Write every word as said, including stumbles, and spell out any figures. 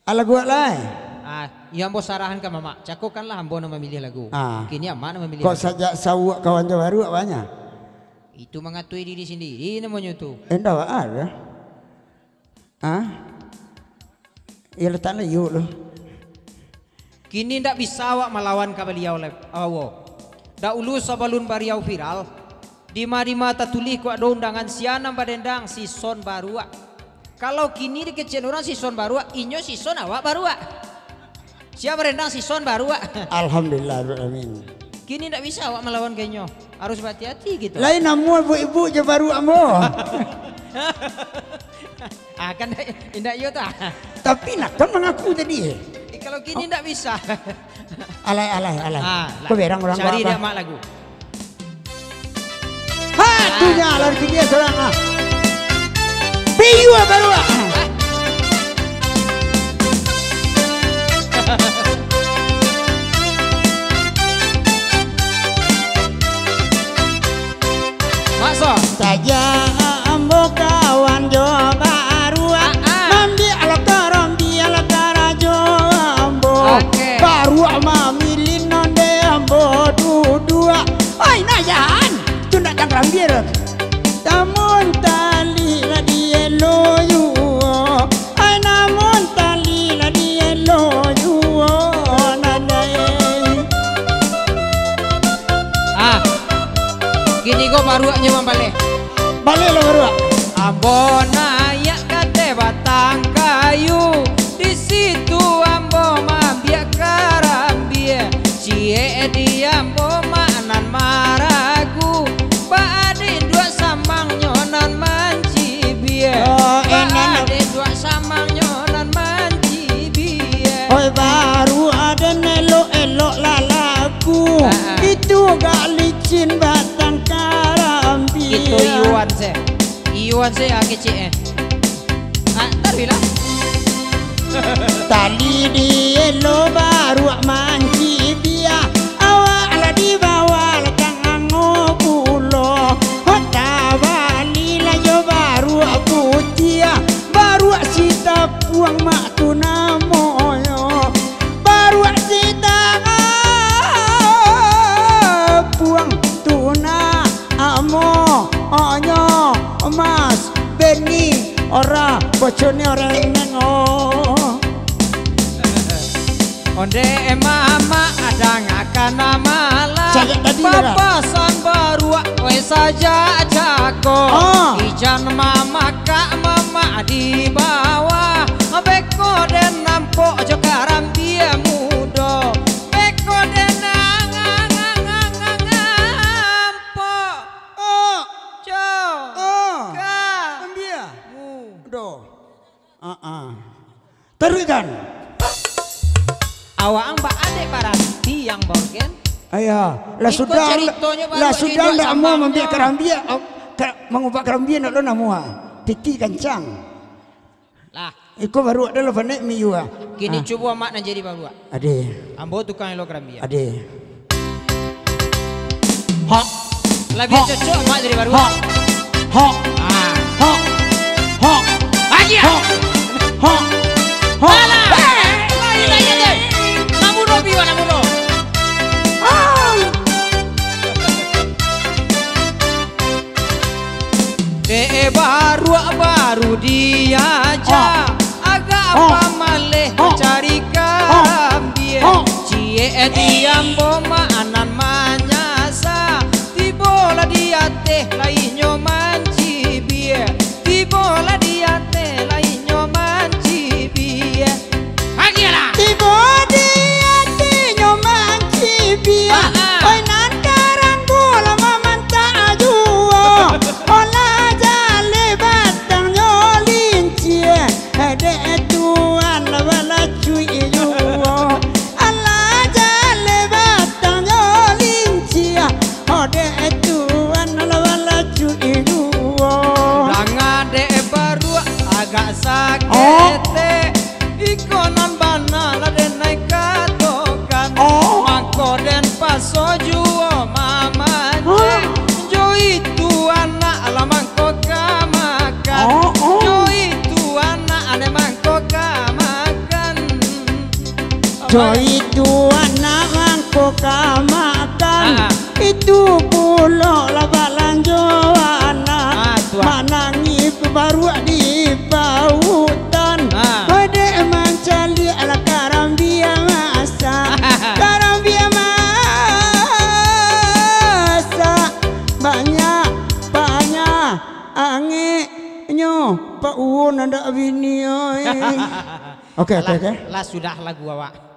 Alah, buek lai. Ah, iyo ambo sarahan ka Mamak. Cakokanlah ambo nan mamiliah lagu. Ah. Kini Amak nan mamiliah Kok lagu. Sajak sauak kawan jo baruak banyak? Itu mangatui diri sandiri namonyo tu. Indak baa doh. Ah? Iyo, latak lah, yuk lu. Kini ndak bisa awak malawan ka baliau lai, awo. Daulu sabalun baliau viral, dima-dima tatulih kok ado undangan sia nan badendang, sison baruak. Kalau kini dikecekan urang sison baruak, inyo sison awak baruak. Sia badendang sison baruak. Alhamdulillah, alamin. Kini ndak bisa awak malawan ka inyo. Harus bahati-hati gitu. Lain namuah ibu-ibu jo baruak ambo. Ah, kan indak iyo tu, ah. Tapi nak kan mangaku tadi, eh. Eh, kalau kini ndak bisa. Alai, alai, alai. Ah, lah. Kau berang urang Cari buat dek apa? Mak lagu. Ha, tu nya lah dia seorang, ah. Piyu baruak. Makso. Sajak ambo kawan jo baruak, Ah, ah. Mambiak lah karambia lah karajo ambo. Oke. Baruak mamilih nonde ambo duduak. Oi, nayan, tu ndak dang karambia tu. Tamun tali lah dielo yuo. Ai, namun tali lah dielo juo nadai. Ah, kini ko baruaknyo mambaleh. Baleh lah baruak. Ambo naiak ka ateh batang kayu, di situ ambo mambiak karambia. Ciek di ambo mak nan maragu, baa dek induak samangnyo nan mancibia. Oh, enak. Baa dek induak samangnyo nan mancibia. Oi, baruak den elok-elok lalaku. Ah, ah. Itu gak licin batang karambia. Itu Iwan se. Iwan se, ah, kecek, eh. Ah, taruihlah. Tali dielo baruak mancibia, awak lah di bawah lah tangango pulo. Hota bali lah jo baruak putiah, baruak si tapuang mak tu namonyo. Baruak si tapuang tu namonyo Mas Beni, ora boconyo reneng, oh. Onde mamak adangakan malah. Sajak tadi dah. Papasan baruak, weh, sajak cako. Ah. Ijan mamakak mamak di bawah. Beko den nampok jo karambia mudo. Beko den nampok. Oh. Jo. Oh. Ka. Ambia. Mu. Do. Ah, ah. Taruihkan. Awak ang baa dek baranti yang baorgen? Aya, lah sudah, lah sudah ndak amuah mambiak karambia, au, ka-, mangubah karambia ndak lo namuah. Titi kancang. Lah. Iko baruak dah lo panek miyu ah. Kini cubo amak nan jadi baruak. Ade. Ambo tukang elo karambia. Ade. Hok. Labiah cocok amak jadi baruak. Hok. Hok. Ah. Hok. Hok. Lagi ah. Hok. Hok. Hok. Alah. Hei. Lain, lain, lain. Namuno piwa, namuno. Ah. Dek baruak baru diajak, agak pamaleh mancari karambia. Ciek di ambo mak nan manyasa, tibolah di ateh lah inyo mancibia. Tibolah di ateh lah inyo mancibia. Agiahlah. Tibo di atinyo mancibia. Ah, ah. Oi, nan karang bola mamantak juo. Olah jaleh batangnyo li Oi, itu anak mangko ka makan. Ah. Itu pulo lah balanjo anak. Ah, tuan. Manangih baruak di pautan. Ah. Oi, dek mancaliak lah karambia masak. Karambia masak. Banyak, banyak angeknyo. Pak Uun anak bini, oi. Oke, oke, Lah, oke. Lah sudah lagu awak.